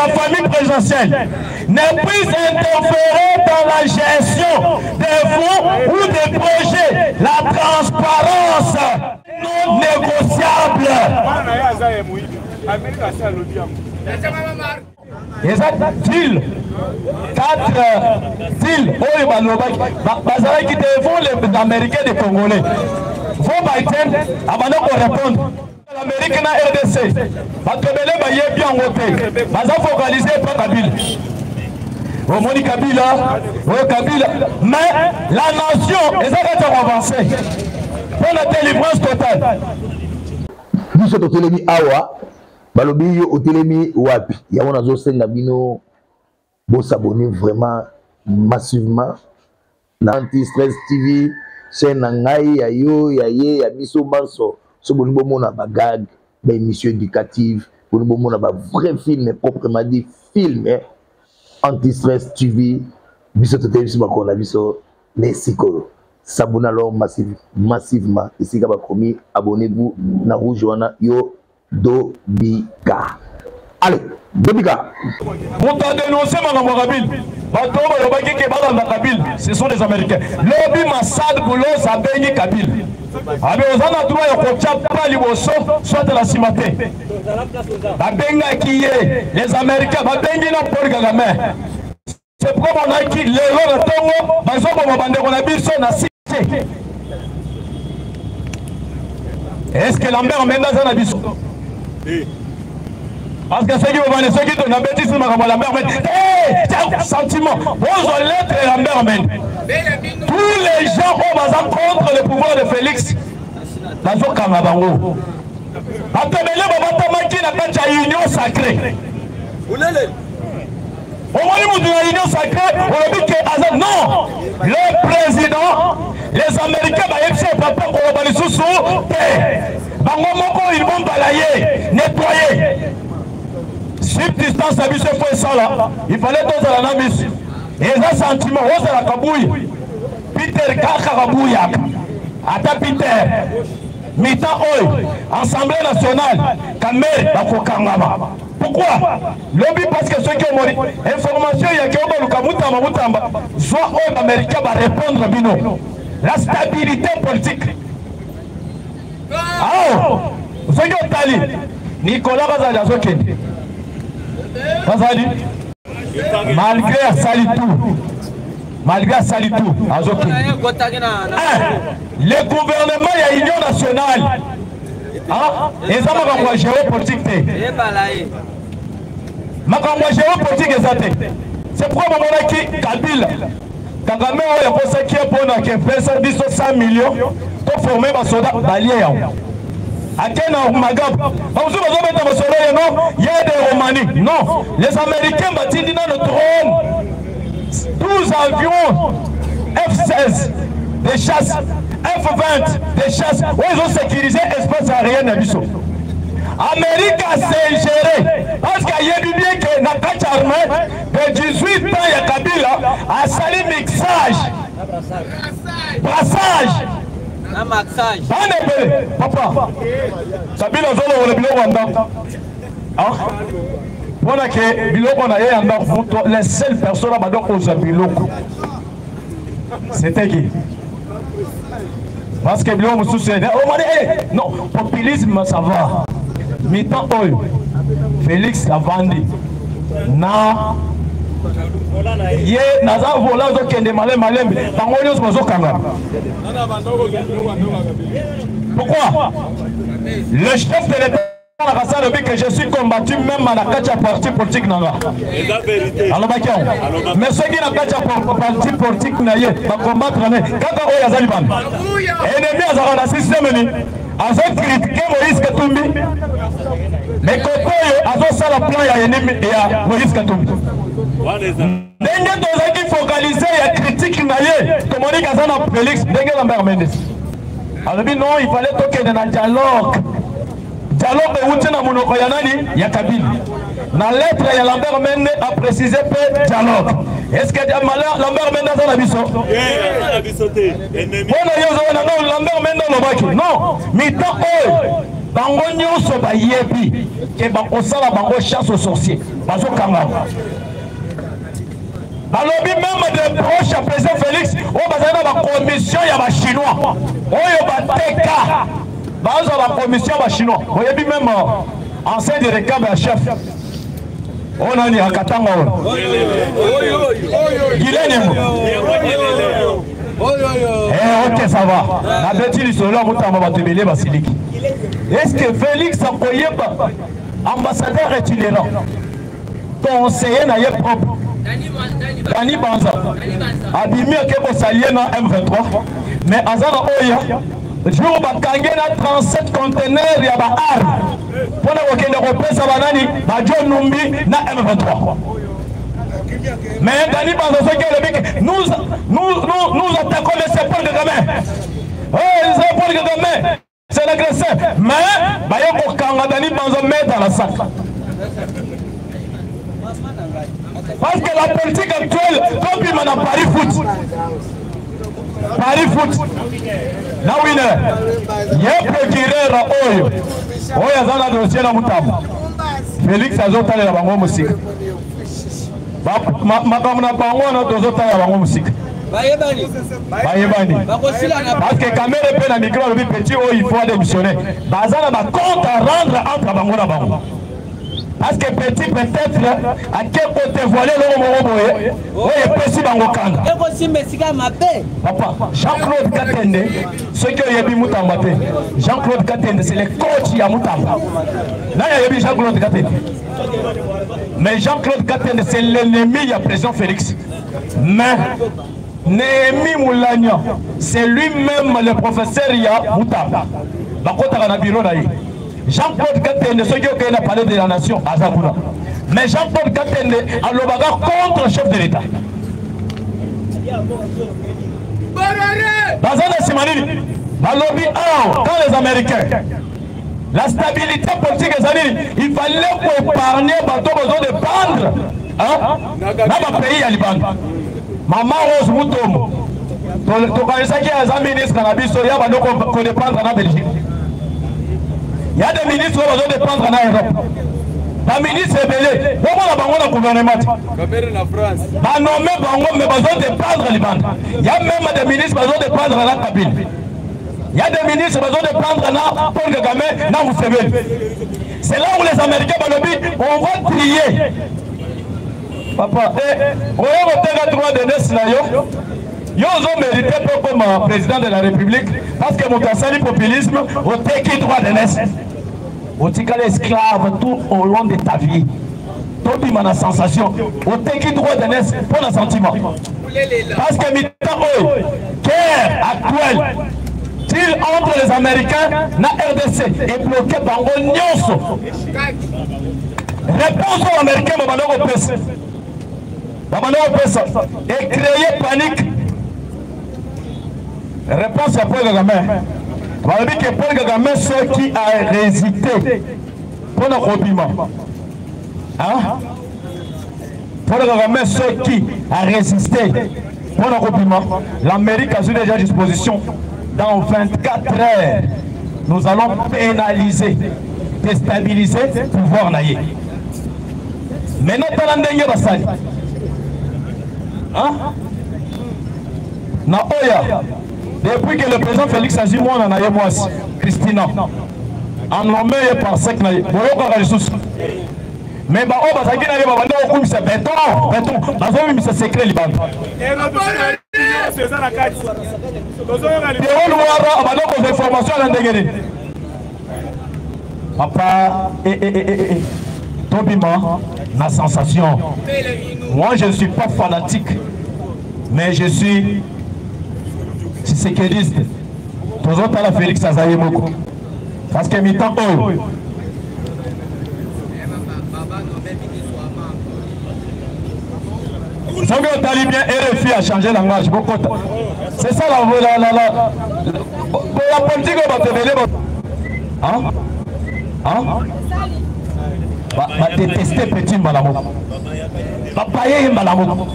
la famille présidentielle ne puisse interférer dans la gestion des fonds ou des projets. La transparence non négociable. Eza deal, 4 deal oyo balobaki, bazalaki devant les Américains, des Congolais. Vo Biden abanda korépondre L'Amérique na RDC, bato ebele bayebi yango te, baza focalise epa Kabila. Omoni Kabila, oyo Kabila, mais la nation eza kati ya koavance mpo na délivrance totale. Biso totelemi awa, balobi yo otelemi wapi? Yango nazosenga bino bosabone vraiment massivement na Anti Stress TV, chaîne na ngai, ya yo, ya ye, ya biso banso. So bolingi bomona bagag, baémission éducative, bolingi bomona bavrai film proprement dit, film Anti Stress TV. Biso totelemi biso makolo na biso na esika oyo. S'abonner alors massivement esika bakomi abonnez-vous na rouge wana, yo dobika. Allez, dobika. Moto adénonce makambo ya Kabila, bato oyo balobaki ke balanda Kabila, ce sont des Américains. Lobi Masad Boulos abengi Kabila, abe oza na droit ya kotya pa liboso soit na nsima te. Babengaki ye, les Américains babengi na Paul Kagame. C'est pourquoi monaki lelo na ntongo bazoboma bandeko na biso na cité. Est-ce que Lambert Mende aza na biso? Parce que soki bobandi, soki to nabetisi makambo ya Lambert Mende, sentiment bozwa lettre ya Lambert Mende. Tous les gens oyo baza contre le pouvoir de Félix, bazokanga bango. Bato ebele babatamaki na kati ya Union sacrée. Omoni mutu na Union sacrée, olobi ke aza non le président. Les Américains bayebisi ye: papa, koloba lisusu te. Bango moko, ils vont balayer, nettoyer. Subsistance na biso efo esala, il fallait tozala na miso. Eza sentiment ozala Kabuya, Peter kaka kabuyaka ata Peter mita oyo Assemblée nationale, Kamerhe bakokangama. Pourquoi lobi? Parce que soki omoni information yake oyo baluka Mutamba, Mutamba zwa oyo baaméricain barépondre bino, la stabilité politique. Awo soki otali Nicolas Kazadi azokende, Kazadi malgré asali tout, malgré asali tout, azokende. Le gouvernement ya Union nationale eza makambo ya géopolitique te, makambo ya géopolitique eza te. C'est pourquoi bamonaki Kabila, Kagame oyo akosaki ye mpona kepesa biso 100 millions toforme basoda, balie yango. Ake na Magab, bamosusu bazobeta masolo ye non, ye de Romanie. Non, les Américains batindi nano drone, 12 avions F-16 de chasse, F-20 de chasse oyo ezosécuriser espace aérien na biso. Amérique asingéré parce que ayebi bien ke na kati armée de 18 ans ya Kabila asali mixage, brassage. Bana ebele, papa Kabila azolongola biloko ya ndako mpona ke biloko na ye ya ndako. Moto, les seules personnes bado kozwa biloko, c'était qui? Parce que biloko mosusu omoni, non, populisme, ça va. Mi-temps oyo Félix avandi na ye naza vola, azokende malembe malembe, bango nyonso bazokanga. Pourquoi? Le chef de l'État nakasa alobi que je suis combattu même na kati ya parti politique na nga. Alobaki yango, mais soki na kati ya parti politique na ye bacombattre ne kaka oyo aza libanda, ennemi azalaka na système ni azocritiquer Moïse Katumbi, mais kote oyo azosala plan ya ennemi ya Moïse Katumbi. Ndenge tozalaki focaliser ya critique na ye, tomoniki aza na Félix. Ndenge Lambert Mende alobi non, il fallait tokende na dialogue. Dialogue euti na monoko ya nani? Ya Kabila. Na lettre ya Lambert Mende aprécise mpe dialogue. Est ce que Lambert Mende aza na biso? Mpona yo ozala na non, Lambert Mende alobaki non, mi-temps oyo. Bango nyonso bayebi ke bakosala bango chasse aux sorciers, bazokangama. Balobi même des proches ya président Félix oyo bazali na bacommission ya bachinois oyo bateka, bazwa bacommission ya bachinois. Boyebi même ancien directeur ya chef oyo nani akatanga oyo Guilain. Eh, ok, ça va. Nabeti lisolo ya Mutamba, bato ebele basiliki. Est ce que Félix akoyeba ambassadeur itinérant, conseiller na ye propre Dani Banza abimi ake kosalie na M23, mais aza na oyo jour bakangi na 37 conteneur ya baarme mpona kokende kopesa banani bajo Numbi na M23? Mais Dani Banza, soki alobi ke nous, nous, nous, nous attaquons le Paul Kagame, oh, c'est Paul Kagame, c'est l'agresseur, mais baye kokanga Dani Banza, mettre dans la sac, parce que la politique actuelle, tobima na Paris foot, Paris foot na winner. Ye procureur oyo oyo aza na dossier na Mutamba, Félix azotalela bango mosika. Makambo na bango wana, tozotalela bango mosika. Bayebani. Bayebani, parce que Kamerhe mpe na micro alobi petit oyo il faut démissionner. Baza na bacompte à rendre entre bango na bango, parce que petit peut-être ake kodévoile eloko moko boye oyo epesi bango kanda. Ekosimba esika mabe. Papa Jean-Claude Katende, soki oyebi Mutamba te, Jean-Claude Katende, c'est le coach ya Mutamba. Nani ayebi Jean-Claude Katende? Mais Jean-Claude Katende, c'est l'ennemi ya président Félix. Mais Néhémie Moulagnan, c'est lui-même le professeur ya Mutamba, bakotaka na bureau na ye. Jean-Claude Katende, soki okei na Palais de la Nation, aza kuna. Mais Jean-Claude Katende alobaka contre chef de l'État. Baza na nsima nini? Balobi awa, quand les Américains, la stabilité politique ezali, il fallait koépargner bato bazodépendre na bapays ya libanda. Mama Rose Mutombo, tokanisaki aza ministre na biso, ya bando kodépendre na Belgique. Ya des ministres oyo bazodépendre na Europe, baministre ebele bomona bango na gouvernement te, banome bango, mais bazodépendre libanda. Ya même des ministres bazodépendre na Kabila, ya des ministres bazodépendre na Paul Kagame, na Museveni. C'est là où les Américains balobi on va trier. Papa, eh, oyo koteka droit d'aînesse na yo, yo ozomérite mpe koma président de la République, parce que moto asali populisme, oteki droit d'aînesse, otikali esclave tout au long de ta vie. Tobima na sensation. Oteki droit d'aînesse mpo na sentiment, parce que mitan oyo, guerre actuelle deal entre les Américains na RDC ebloke bango nyonso. Réponse oyo Américain babanda kopesa, babanda kopesa ecréer panique. Réponse ya Paul Kagame, balobi ke Paul Kagame soki arésité mpona kobima, Paul Kagame soki arésisté mpona kobima, l'Amérique azwi déjà disposition: dans 24 heures, nous allons pénaliser, déstabiliser pouvoir na ye. Maintenant tala ndenge basali na oya. Depuis que le président Félix azwi mwana na ye mwasi Christina, anommé ye par sec na ye, boyokaka lisusu. Mais baoyo bazalaki na ye, babanda kokumisa beton beton, bazobimisa secret libanda. Pierrot Luwara abanda kozwa information na ndenge nini? Papa, eh, eh, eh, eh, eh. Tobima na sensation. Moi, je ne suis pas fanatique, mais je suis tshisekediste. Tozotala Félix aza ye moko, parce que mitan oyo, soki otali bien, RFI a changé langage. Bokota, c'est ça la, la, la, la, la politique oyo bato ebele, hein? Hein? Badéteste petit mbala moko, bapaye ye mbala moko.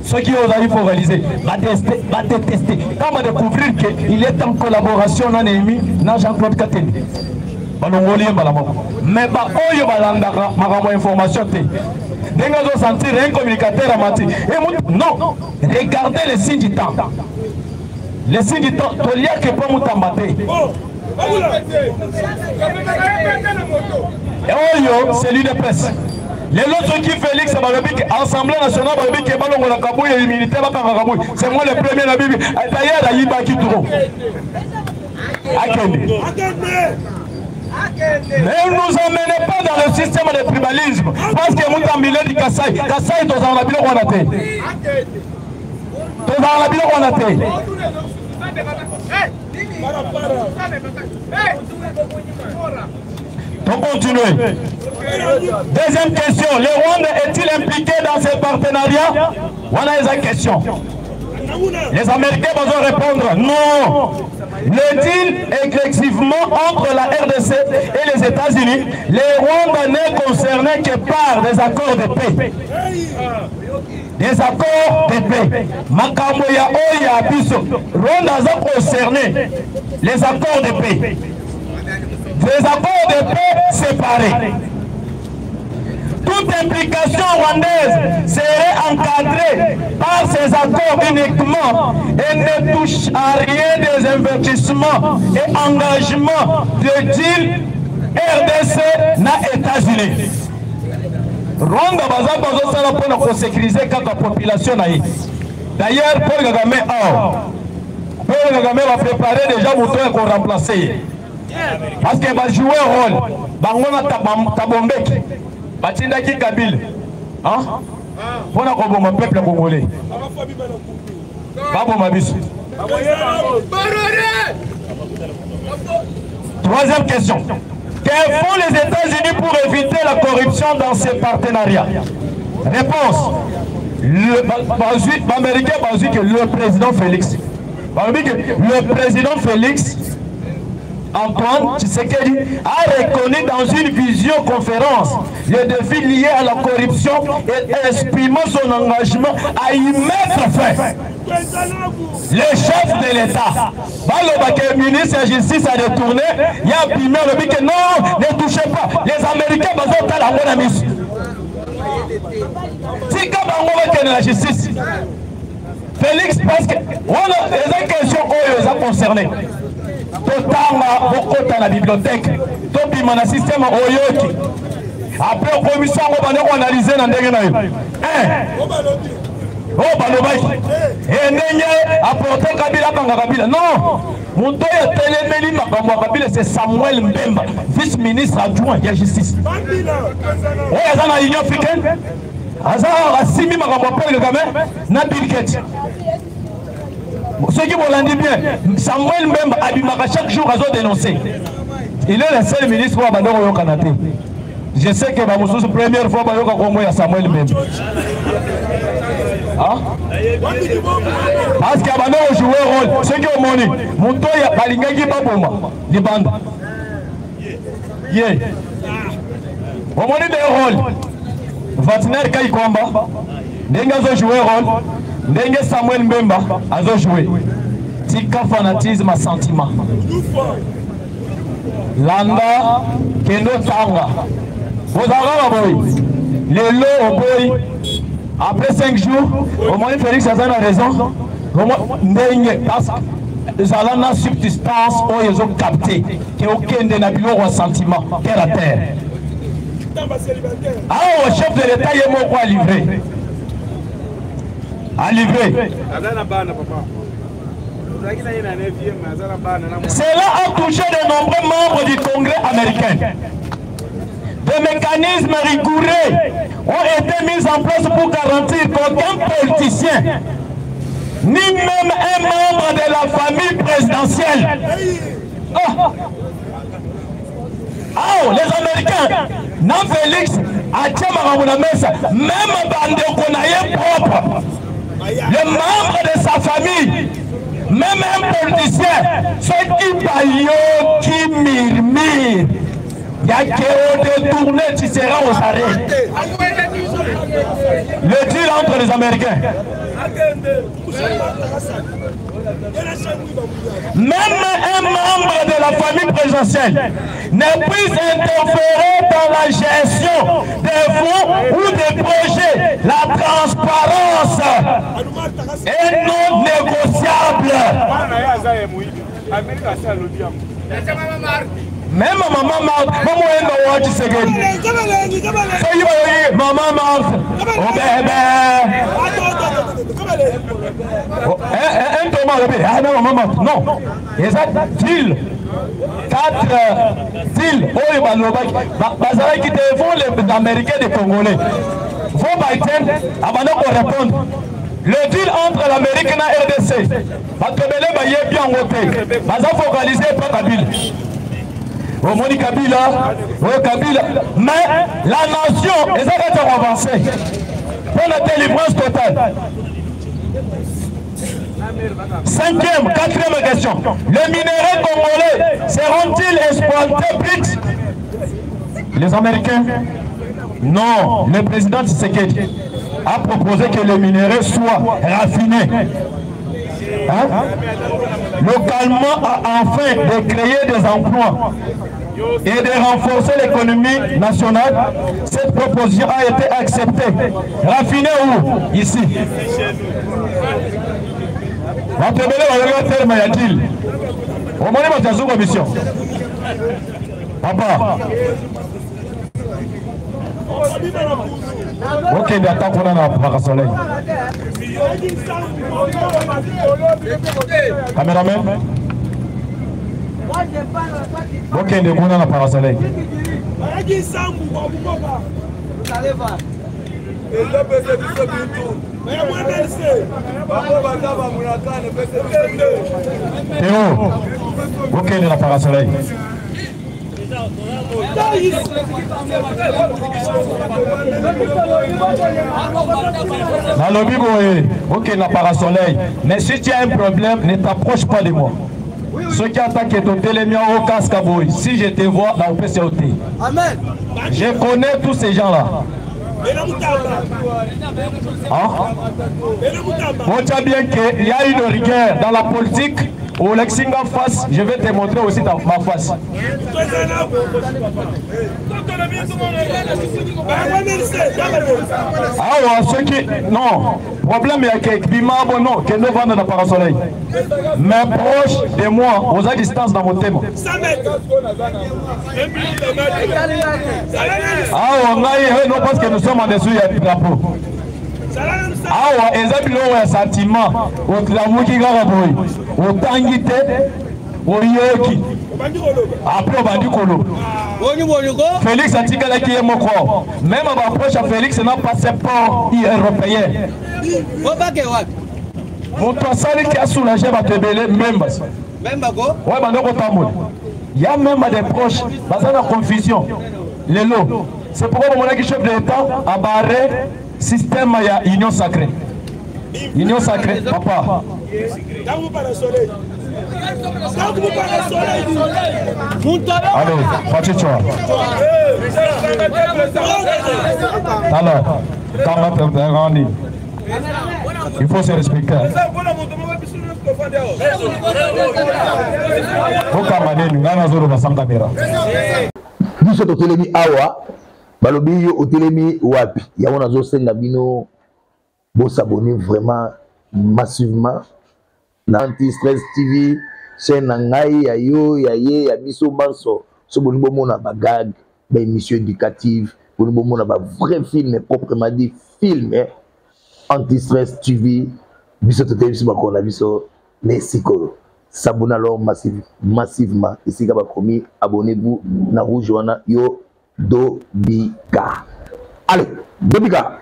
Soki ozali focaliser, badéteste quand badécouvrir que il est en collaboration na Néhémie, na Jean-Claude Katende. Balongoli ye mbala moko. Mais baoyo balandaka makambo ya information te, ndenge azosentir un communicateur amati non, regardez les signes du temps, les signes du temps. Toliaka epa Mutamba te. Oyo c'est l'UDPS. Lelo soki Félix balobi ke Assemblée nationale balobi ke balongola Kabuya immunité, bakanga Kabuya, c'est moi le premier na bibi. D'ailleurs ayibaki trop, akende. Ne nous emmenez pas dans le système de tribalisme, parce que Mutambile du Kasaï, Kasaï tozala na biloko wana te, tozala na biloko wana te. On continue. Deuxième question. Le Rwanda est-il impliqué dans ce partenariat? Voilà les questions. Les Américains vont répondre non. Le deal exclusivement entre la RDC et les États-Unis, le Rwanda n'est concerné que par des accords de paix. Des accords de paix. Makambo ya oyo ya biso. Rwanda aza concerné les accords de paix. Des accords de paix séparés. Toute implication rwandaise serait encadrée par ces accords uniquement et ne touche à rien des investissements et engagements de deal RDC na États-Unis. Rwanda baza bazosala mpona kosécuriser kaka population na ye. D'ailleurs Paul Kagame, awa Paul Kagame bapréparé déjà moto ya koremplace ye, parce que bajoue rôle bango na Tabombeki batindaki Kabila mpona koboma peuple congolais, baboma biso. Troisième question. Que font les États-Unis pour éviter la corruption dans ces partenariats? Réponse. L'Américain bazwi que le président Félix, le président Félix Antoine Tshisekedi a reconnu dans une visioconférence les défis liés à la corruption et exprimant son engagement à y mettre fin. Le chef de l'État, balobaka ministre ya Justice a détourné, ya bimi, alobi ke non, ne touchez pas. Les Américains bazotala yango na miso. Tika bango bakende na justice. Félix, parce que wana eza question oyo eza concerné. Totanga, bokota na bibliothèque, tobima na système oyoki. Après okomisa yango, bande koanalyse na ndenge na yo. Oyo balobaki e ndenge aporte Kabila, akanga Kabila, non. Moto oyo atelemeli makambo ya Kabila, c'est Samuel Mbemba, vice ministre adjoint ya Justice, oyo aza na Union africaine, aza asimbi makambo ya Paul Kagame na Bill Gates. Soki bolandi bien, Samuel Mbemba abimaka chaque jour azodénoncer. Il est le seul ministre oyo abanda koyokana te. Je sais que bamosusu première fois bayoka kombo ya Samuel Mbemba, parce que abanda kojoue rôle. Soki omoni moto oyo balingaki baboma libanda ye, omoni de rôle Vatiner Kaikwamba ndenge azojoue rôle, ndenge Samuel Mbemba azojoue. Tika fanatisme, sentiment. Landa, kende otanga. Bozalaka baboyi lelo, oboyi, après 5 jours omoni Félix aza na raison. Ndenge ezala na substance oyo ezocapte ke okende na biloko ya sentiment terre à terre. Awa chef de l'État ye moko alivré, alivré. Cela a touché de nombreux membres du Congrès américain. Des mécanismes rigoureux ont été mis en place pour garantir qu'aucun politicien, ni même un membre de la famille présidentielle. Oh. Oh, les Américains, non. Félix atia makambo na mesa, même bandeko na ye propre, les membres de sa famille, même un politicien, soki bayoki murmure ya ke odétourné, tu seras aux arrêts. Le deal entre les Américains. Même un membre de la famille présidentielle ne puisse interférer dans la gestion des fonds ou des projets. La transparence est non négociable. Même maman Marthe, maman yenda wa Tshisekedi. Soki balobi maman Marthe, oh bébé. Un Thomas alobi, ah non maman Marthe, non. Eza deal. 4 deal oyo balobaki bazalaki devant les Américains des Congolais. Vos Biden abanda ko répondre. Le deal entre l'Amérique et la RDC. Bato ebele bayebi yango te, baza focalise epa Kabila. Omoni Kabila, oyo Kabila, mais la nation eza kati ya koavancer mpo na délivrance totale. Cinquième, quatrième question. Les minéraux congolais seront-ils exploités brut? Les Américains? Non. Le président Tshisekedi a proposé que les minéraux soient raffinés. Hein? Localement, afin de créer des emplois et de renforcer l'économie nationale, cette proposition a été acceptée. Raffinée où? Ici. Bato ebele bayoki terme ya deal. Omoni bato ya sous commission. Papa. Okende ata kuna na Parc Soleil. Cameraman. Okende kuna na Parc Soleil. Théo, okende na Parc Soleil. Nalobi boye, okende na Parasoleil. Mais si tu as un problème, ne t'approche pas de moi. Ceux qui attaquent totelemi au casque boye, si je te vois, na opesi yo te. Amen. Je connais tous ces gens-là. Hein? On bien qu'il y a une rigueur dans la politique. Au Lexinga face, je vais te montrer aussi ma face. Ah ouais, ceux qui. Non, problème, il y a que Bima, bon, non, que nous vendons dans le parasoleil. Mais proche de moi, aux distances dans mon thème. Ah ouais, non, parce que nous sommes en dessous, il y a du drapeau. Awa eza biloko ya sentiment, otlamuki kaka boye, otangi te, oyoki après obandi koloba. Félix atikalaki ye moko, même baproche ya Félix na passeport européen. Moto asaliki asoulage bato ebele, Memba oyo banda kotambola ya Memba des proches baza na confusion lelo. C'est pourquoi bomonaki chef de l'État abarre système ya union sacrée. Union sacrée, papa. Allez, Pachichwa. Alors, il faut se respecter. Okamba nini ngai nazoloba sans caméra. Biso totelemi awa, balobi yo otelemi wapi? Yango nazosenga bino bosabonner vraiment massivement na Anti-Stress TV, chaîne na ngai ya yo ya ye ya biso banso. So boni bomona ba gag, ba émission éducative, boni bomona ba vrai film proprement dit film Anti-Stress TV. Biso totelemi biso bakona biso ne sikoyo. S'abonner alors massivement. Esika bakomi, abonnez-vous na rouge wana yo Dobika. Allez, Dobika.